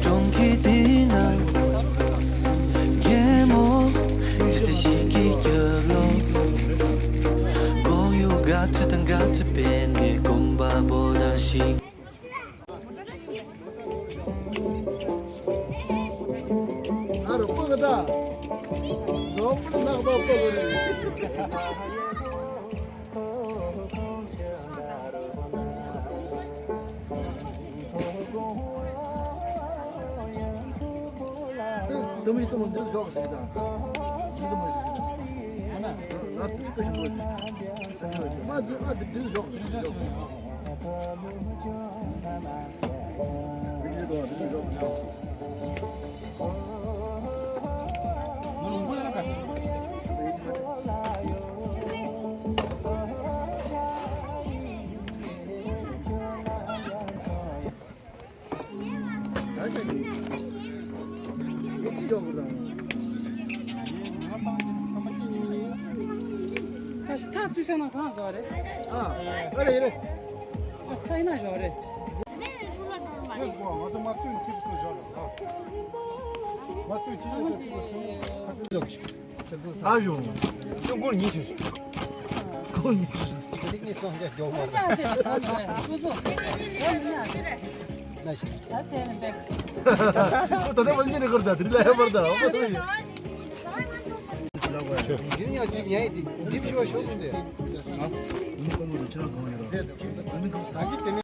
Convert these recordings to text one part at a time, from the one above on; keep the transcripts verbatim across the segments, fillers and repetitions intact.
གྲོང་ཁྱེར་འདི་ན་རྒན་མོ་ཙི་ཙི་ཞིག་གིས་རྒྱབ་ལོག་ཁོར་ཡུག་དགའ་ཚོད་དང་དགའ་ཚོད་པའི་ནས་གོམ་པ་སྤོ་ན་ཞིག་ཨ་རོ་སྤོ་ག་ད། ཟོག་པོ་ནག་པ་སྤོ་ག་རེད། དུ་མི་དུ་མི་འདིར་ཞོག་ཟེར་གི་ད། འདི་དུ་མི་ཟེར་གི་ད། ང་ལ་སི་སི་ཀ་ཞིག་འགྲོ་ཟེར། མ་འདི་ཨ་འདི་འདིར་ཞོག་འདིར་ཞོག་འདིར་ཞོག་ད་ཅི་ཡོད་གི་དང་། ད་ཞི་ཐག་ཚུད་ས་ན་གང་བཟོ་རེད། ཨ། ཨ་རེད་རེད། ཨ་ཚ་ཡིན་ན་བཟོ་རེད། ཡོད་གོ་ང་ཚོ་མ་ཐུན་ཁྱིམ་སུ་བཟོ་རེད། མ་ཐུན་ཁྱིམ་སུ་བཟོ་རེད། ཨ་ཞུ། ཅུང་ཀུན་ཉི་ཤུ། ཀུན་ཉི་ཤུ། ཏིག་ནི་སོང་རྒྱ་མགྱོགས་མ་རེད། ད་དེ་ནི་བེག་ད་ད་མ་ཉི་ནི་ཁར་ད་དེ་ལ་ཡ་བར་ད་ཨོ་སི། ཡིན་ཡང་ཅིག་ཉལ་ཡི་འདི་འདི་ཞུ་བ་ཤོག་གུན་དེ། ཨ་ནི་ཀོང་མོ་དུ་ཆ་གང་ཡོད་ར། ཨ་ནི་ཀོང་ས་གི་དེ་ནི།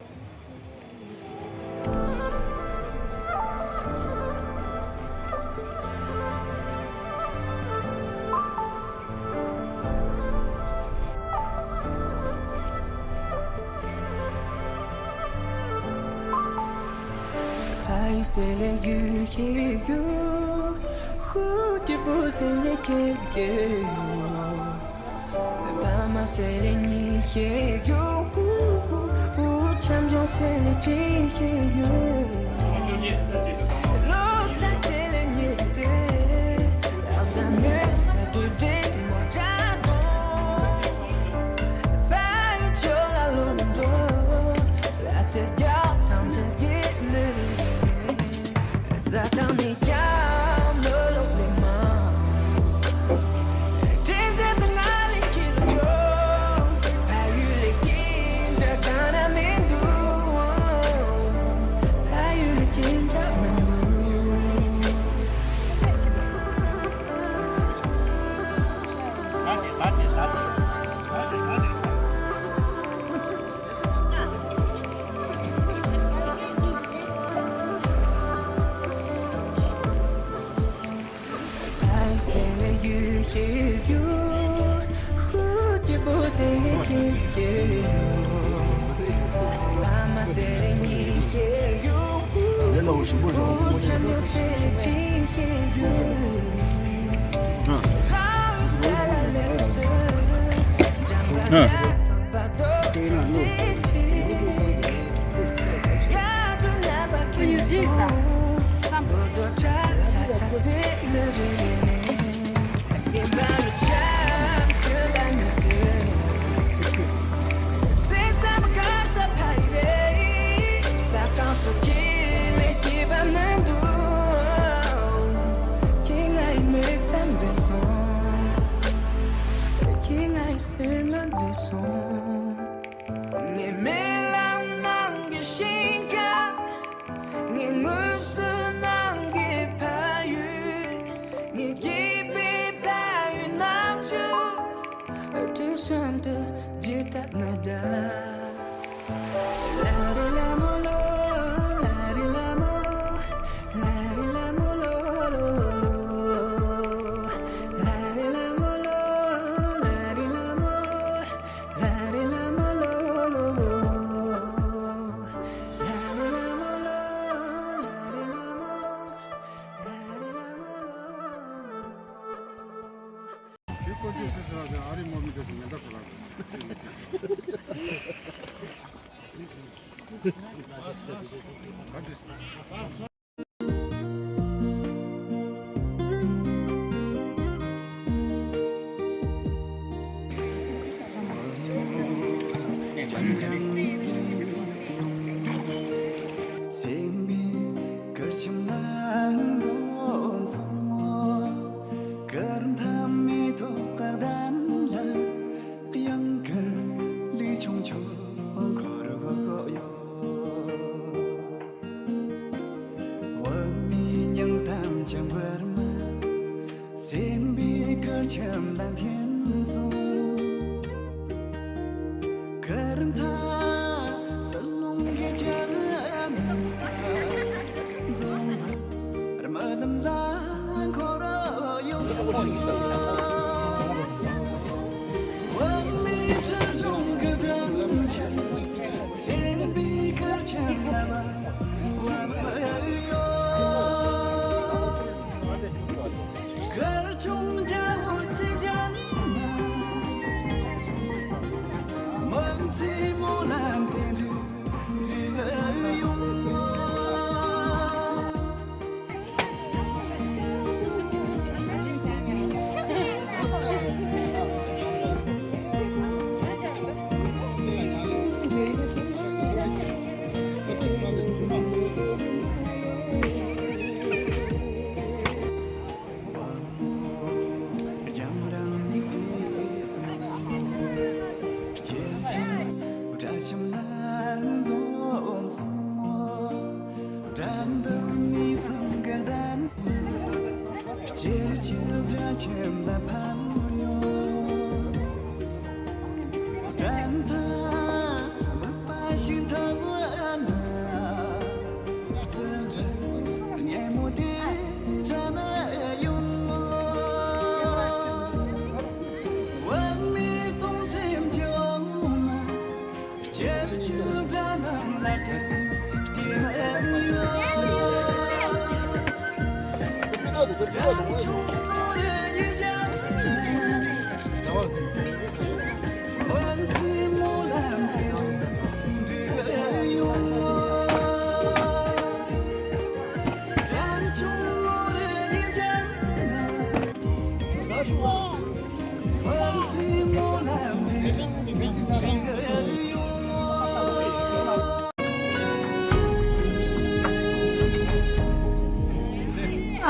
ཕ་ཡུལ་ཟེར་ལེ་ཡུལ་ཤེས་ཡུལ། ཧུ་ཏི་པོ་ཟེར་ལེ་ཁེབ་ཁེབ་ཡོད། ཕ་མ་ཟེར་ལེ་ཉི་ཤེས་ཡོད། ཧུ་ཧུ་ཧུ་འཆམ་ཆུང་ཟེར་ལེ་ཁྲིད་ཤེས་ཡོད། ལོ་ས་ཅེ་ལེ་ཉི་ཏེ་ལག་ད་མེད་ས་དུ་དྲེ་མོ་ཏྲ་དོ། ཕ་ཡུལ་ཆོ་ལ་ལོ་འགྲོ་ལ་དེ་རྒྱག་དང་དེ་གི་ལེ། ངའི་རྨི་ལམ་ནང་གི་ཞིང་ཁ། ངའི་ངོས་སུ་ནང་གི་ཕ་ཡུལ། ངའི་སྐྱིད་པའི་ཕ་ཡུལ་ནག་ཆུ། དུས་གསུམ་དུ་བརྗེད་ཐབས་མེད་ད། ཁྱིམ་ལ་འཐེན་སོང་། ཁར་མཐའ་སོལ་རླུང་གི་ཆར་འཛོམས་པ། རྨི་ལམ་ལ་འཁོར་ཡོང་། འོད་མའི་ཁྲ་གཞུང་གི་སྒྲ་ཆེན། སེམས་པའི་གར་ཆེན་ལ་བབས་ཡོད། གར་ཆུང་རྒྱ་བོད་ཀྱི་རྒྱ་མི་ན། མང་ཚེ་སྨོན་ལམ་དེ་འདྲ་འགྲིག་ཡོང་། རྒྱང་རིང་ནས་ཕེབས། སྐྱིད་ཆུ་སྦྲ་ཁྱིམ་ལ་འཛོམས་སོང་། སྦྲ་འདི་ནས་ཚང་གི་གདན། སྐྱིད་ཆུ་སྦྲ་ཁྱིམ་ལ་ཕབ་ཡོང་། སྦྲ་མཐའ་འུག་པ་ཞིག་འཐིབས་ན། བརྩི་འཇོག་སྙན་མོ་དེ་དྲན་ཡོང་། འོད་མའི་གཏོང་སེམས་ཀྱི་འོ་མ། སྐྱིད་ཆུ་སྦྲ་ནང་ལ་ཐིམ་ཡོད།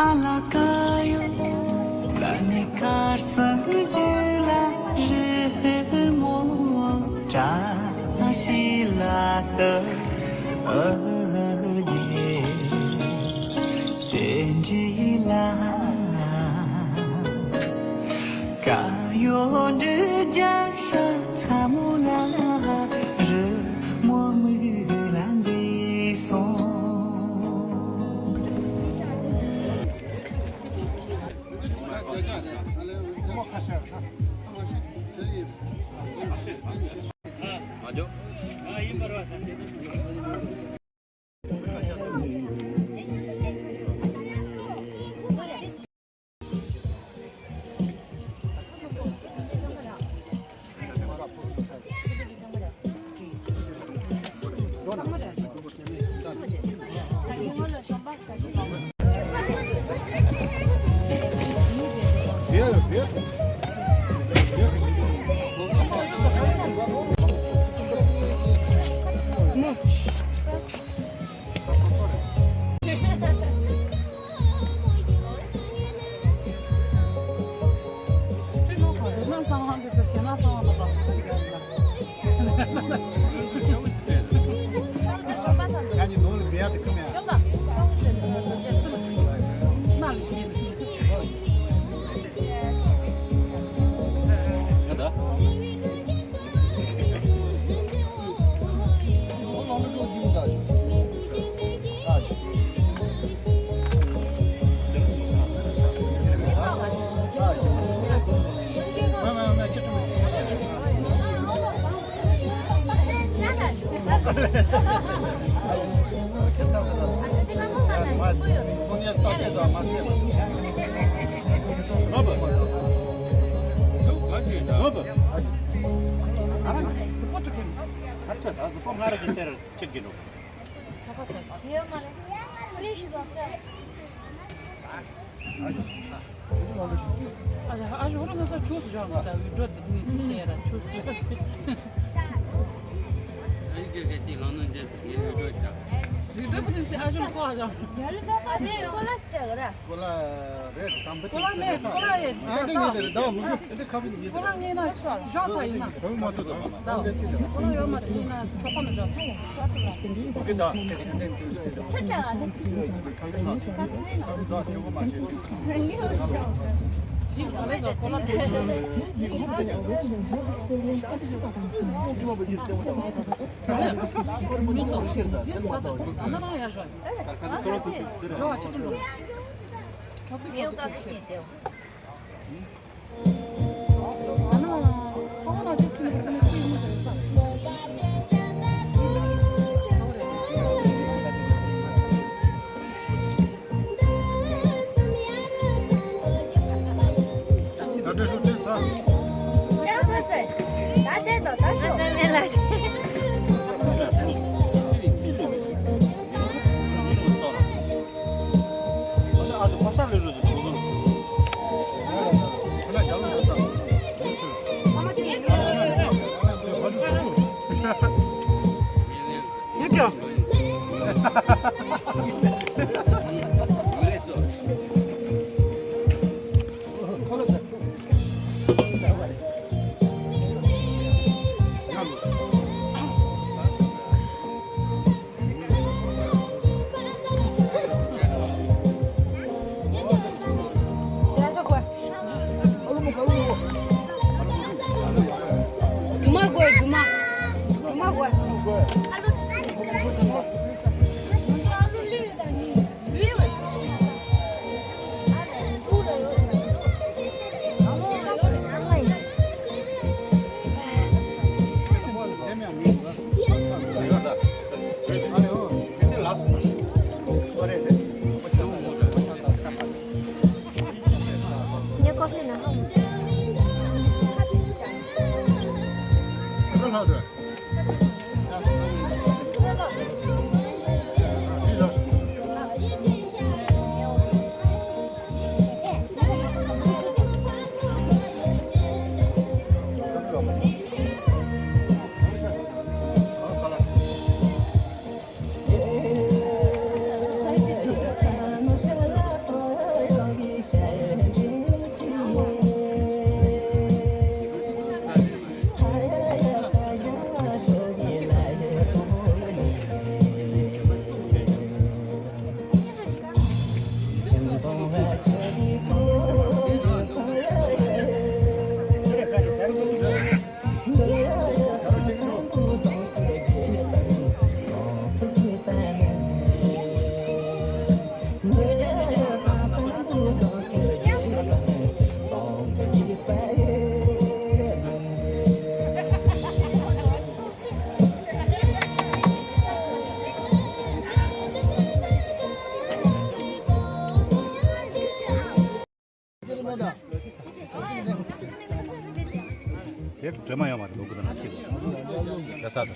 ཨ་ལ་ཀ་ཡོ་ལ་ནི་ཁར་ཚང་ཞི་ལ་རི་མོ་བཀྲ་ཤིས་ལ་ཏི་ཨ་ཉེ་དེ་འདྲི་ལ། ཀ་ཡོ་འདྲི་རྒྱ་ཤ་ཚ་མོ་ལ་རི་མོ་མི་ལ་འཛིན་སོང་། ཚ་པ་ཚ་ཡོད་མ་རེད། ཕི་རི་ཤི་ཟ་ཏེ། ཨ་ཞོ་ཨ་ཞོ་ཧོ་ར་ན་ས་ཆོས་སུ་བཞག་མ་ད་ཡུལ་སྒྲོ་དེ་ནི་ཚིག་ལས་ར་ཆོས་སུ་བཞག་ཡུལ་སྒྲོ་པོ་དེ་ཚེ་ཨ་ཞོ་ལ་ཀོ་ཨ་ཞོ་ཡུལ་སྒྲོ་པོ་དེ་ཀོ་ལ་ཞིག་ཀོ་ལ་རེད་དམ་པོ་དེ་ཀོ་ལ་མེད་ཀོ་ལ་ཡེ་ད་ཀོ་ལ་ངེས་དེ་རེད་ད་མུ་གུ་འདི་ཁ་བི་ནི་ངེས་དེ་ཀོ་ལ་ངེས་ན་བཞག་ཚ་ཡིན་ན་བོད་མ་ཐུབ་ད་མ་ན་ཀོ་ལ་ཡོད་མ་རེད་ཡིན་ན་ཆོག་པ་ན་བཞག་ཚ་ཡིན། ཁ་བི་ན་ཁ་བི་ན་ཁ་བི་ན་ཁ་བི་ན་ཁ་བི་ན། རྒྱུ་མ་དགོས། རྒྱུ་མ། རྒྱུ་མ་དགོས། དེ་སྒྲོལ་མ་ཡོད་མ་རེད། ལོ་དགུ་དང་ན་གཅིག་ལ་ས་དང་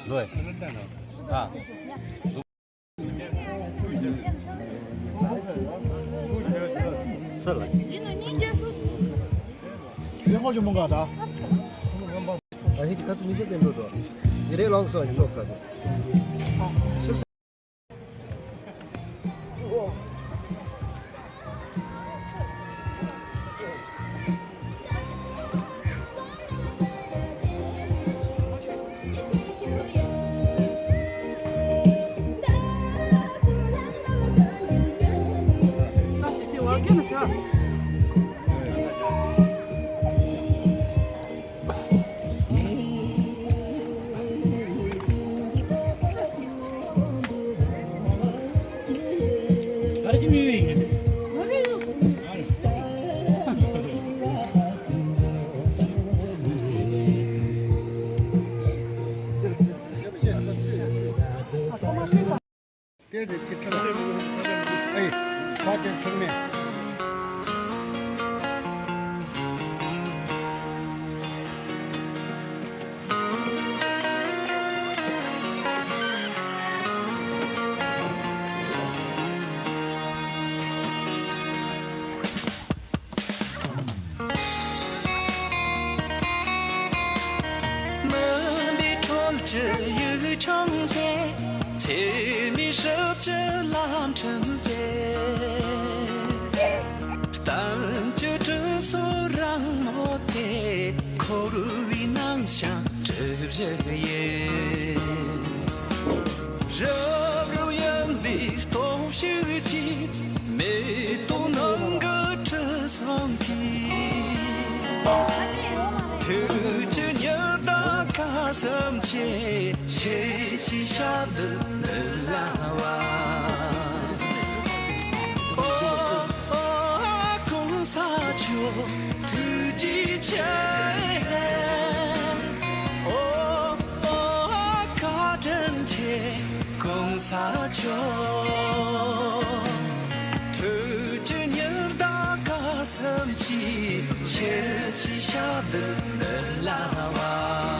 ལོ་ཡ། ཨ། ས་ལ། ཡེ་ཧོ་ཇོ་མོ་ག་ད། ཨ་ཧི་ཅི་ཁ་ཚུ་ཉི་ཤ་ཏན་འགྲོ་དོ། ཉི་རེ་ལོག་སོ་ཡི་ཚོགས་ཁ་དོ། ཏོག་ཙམ་ཕྱིར་ཐོན། ཨེ། ཕ་དེ་ཐུག་མེད། མུན་པའི་འཕྲོ་བཅུད་ཡིག་ཆུང་དེ། ཚེར་མའི་ཧྲིབ་ཀྱི་ལམ་ཕྲན་དེ། གཏམ་གྱི་གྲིབ་སོ་རིང་མོ་དེ། འཁོར་བའི་ནང་བཞིན་གྲིབ་བཞི་ཡིན། རབ་རིབ་ཡིན་པའི་སྟོབས་ཤུགས་ཀྱིས། མེ་ཏོག་ནང་གི་དྲི་བཟང་གིས། ཞབས་འདི་ལ་བ། ཨོ་ཨོ་གོང་ས་མཆོག་ཐུགས་རྗེ་ཆེ། ཨོ་ཨོ་བཀའ་དྲིན་ཆེ་གོང་ས་མཆོག་ཐུགས་རྗེ་ཉི་ཟླ་སྐར་གསུམ་གྱི་ཆེ་ཆེ་ཞབས་འདི་ལ་བ།